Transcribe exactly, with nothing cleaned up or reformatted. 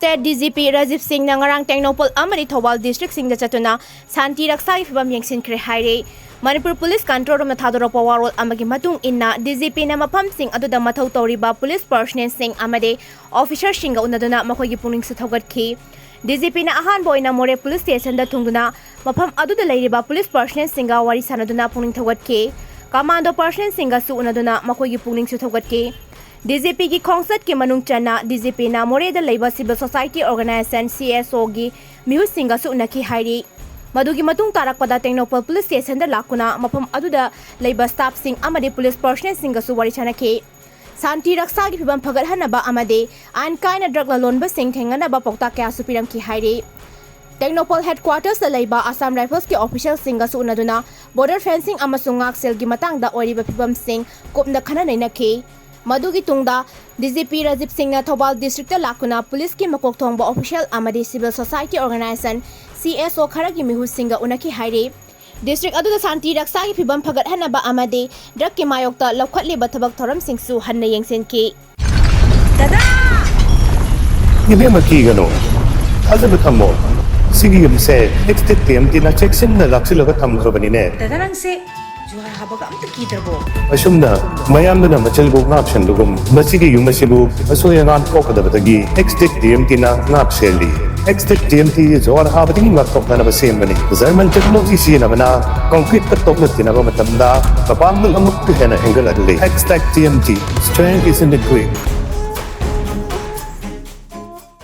State D G P Rajiv Singhꯅ ꯉꯔꯥꯡ ꯇꯦꯡꯅꯧꯄꯜ ꯑꯃꯗꯤ ꯊꯧꯕꯥꯜ districtꯁꯤꯡꯗ ꯆꯠꯇꯨꯅ ꯁꯥꯟꯇꯤ ꯔꯛꯁꯥꯒꯤ ꯐꯤꯚꯝ ꯌꯦꯡꯁꯤꯟꯈ꯭ꯔꯦ ꯍꯥꯏꯔꯤ꯫ ꯃꯅꯤꯄꯨꯔ police control roomꯅ ꯊꯥꯗꯣꯔꯛꯄ ꯋꯥꯔꯣꯜ ꯑꯃꯒꯤ ꯃꯇꯨꯡ ꯏꯟꯅ, D G Pꯅ ꯃꯐꯝꯁꯤꯡ ꯑꯗꯨꯗ ꯃꯊꯧ ꯇꯧꯔꯤꯕ police personnelꯁꯤꯡ ꯑꯃꯗꯤ officerꯁꯤꯡꯒ ꯎꯅꯗꯨꯅ ꯃꯈꯣꯏꯒꯤ ꯄꯨꯛꯅꯤꯡꯁꯨ ꯊꯧꯒꯠꯈꯤ꯫ D G Pꯅ ꯑꯍꯥꯟꯕ ꯑꯣꯏꯅ ꯃꯣꯔꯦ police stationꯗ ꯊꯨꯡꯗꯨꯅ ꯃꯐꯝ ꯑꯗꯨꯗ ꯂꯩꯔꯤꯕ police personnelꯁꯤꯡꯒ ꯋꯥꯔꯤ ꯁꯥꯅꯗꯨꯅ ꯄꯨꯛꯅꯤꯡ ꯊꯧꯒꯠꯈꯤ꯫ Commando personnelꯁꯤꯡꯒꯁꯨ ꯎꯅꯗꯨꯅ ꯃꯈꯣꯏꯒꯤ ꯄꯨꯛꯅꯤꯡꯁꯨ ꯊꯧꯒꯠꯈꯤ꯫ D G Pꯒꯤ ꯈꯣꯡꯆꯠꯀꯤ ꯃꯅꯨꯡ ꯆꯟꯅ D G Pꯅ ꯃꯣꯔꯦꯗ ꯂꯩꯕ civil society organization, C S Oꯒꯤ ꯃꯤꯍꯨꯠꯁꯤꯡꯒꯁꯨ ꯎꯅꯈꯤ ꯍꯥꯏꯔꯤ꯫ ꯃꯗꯨꯒꯤ ꯃꯇꯨꯡ ꯇꯥꯔꯛꯄꯗ ꯇꯦꯡꯅꯧꯄꯜ police stationꯗ ꯂꯥꯛꯇꯨꯅ ꯃꯐꯝ ꯑꯗꯨꯗ ꯂꯩꯕ staffꯁꯤꯡ ꯑꯃꯗꯤ police personnelꯁꯤꯡꯒꯁꯨ ꯋꯥꯔꯤ ꯁꯥꯅꯈꯤ꯫ ꯁꯥꯟꯇꯤ ꯔꯛꯁꯥꯒꯤ ꯐꯤꯚꯝ ꯐꯒꯠꯍꯟꯅꯕ ꯑꯃꯗꯤ ꯑꯥꯏꯟ ꯀꯥꯏꯅ drug ꯂꯂꯣꯟꯕꯁꯤꯡ ꯊꯦꯡꯅꯅꯕ ꯄꯥꯎꯇꯥꯛ ꯀꯌꯥꯁꯨ ꯄꯤꯔꯝꯈꯤ ꯍꯥꯏꯔꯤ꯫ ꯇꯦꯡꯅꯧꯄꯜ headquartersꯇ ꯂꯩꯕ Assam Riflesꯀꯤ officerꯁꯤꯡꯒꯁꯨ ꯎꯅꯗꯨꯅ border fencing ꯑꯃꯁꯨꯡ ꯉꯥꯛꯁꯦꯜꯒꯤ ꯃꯇꯥꯡꯗ ꯑꯣꯏꯔꯤꯕ ꯐꯤꯚꯝꯁꯤꯡ ꯀꯨꯞꯅ ꯈꯟꯅ ꯅꯩꯅꯈꯤ꯫ ꯃꯗꯨꯒꯤ ꯇꯨꯡꯗ D G P Rajiv Singhꯅ Thoubal districtꯇ ꯂꯥꯛꯇꯨꯅ policeꯀꯤ ꯃꯀꯣꯛ ꯊꯣꯡꯕ official ꯑꯃꯗꯤ civil society organization, C S O ꯈꯔꯒꯤ ꯃꯤꯍꯨꯠꯁꯤꯡꯒ ꯎꯅꯈꯤ ꯍꯥꯏꯔꯤ꯫ District ꯑꯗꯨꯗ ꯁꯥꯟꯇꯤ ꯔꯛꯁꯥꯒꯤ ꯐꯤꯚꯝ ꯐꯒꯠꯍꯟꯅꯕ ꯑꯃꯗꯤ drugꯀꯤ ꯃꯥꯌꯣꯛꯇ ꯂꯧꯈꯠꯂꯤꯕ ꯊꯕꯛ ꯊꯧꯔꯝꯁꯤꯡꯁꯨ ꯍꯟꯅ ꯌꯦꯡꯁꯤꯟꯈꯤ꯫ ꯏꯕꯦꯝꯃ, ꯀꯤꯒꯅꯨ, ꯊꯥꯖꯕ ꯊꯝꯃꯣ꯫ ꯁꯤꯒꯤ ꯌꯨꯝꯁꯦ Ex-Tech T M Tꯅ ꯆꯦꯛꯁꯤꯟꯅ ꯂꯥꯛꯁꯤꯜꯂꯒ ꯊꯝꯈ꯭ꯔꯕꯅꯤꯅꯦ꯫ ꯗꯗꯥ, ꯅꯪꯁꯦ ꯖꯨꯍꯥꯔ ꯍꯥꯕꯒ ꯑꯝꯇ ꯀꯤꯗ꯭ꯔꯕꯣ? ꯑꯁꯨꯝꯅ ꯃꯌꯥꯝꯗꯨꯅ ꯃꯆꯤꯜꯕꯨ ꯉꯥꯛꯁꯦꯟꯕꯒꯨꯝ, ꯃꯁꯤꯒꯤ ꯌꯨꯝ ꯑꯁꯤꯕꯨ ꯑꯁꯣꯏ ꯑꯉꯥꯝ ꯊꯣꯛꯀꯗꯕꯗꯒꯤ Ex-Tech T M Tꯅ ꯉꯥꯛ ꯁꯦꯜꯂꯤ꯫ Ex-Tech T M T ꯖꯨꯍꯥꯔ ꯍꯥꯕꯗꯒꯤ ꯉꯥꯛꯊꯣꯛꯅꯅꯕ ꯁꯦꯝꯕꯅꯤ꯫ German technology ꯁꯤꯖꯤꯟꯅꯕꯅ concreteꯀ ꯇꯣꯛꯅ ꯇꯤꯟꯅꯕ ꯃꯇꯝꯗ ꯃꯄꯥꯡꯒꯜ ꯑꯃꯨꯛꯀ ꯍꯦꯟꯅ ꯍꯦꯟꯒꯠꯍꯜꯂꯤ꯫ Ex-Tech T M T, strength is in the grit.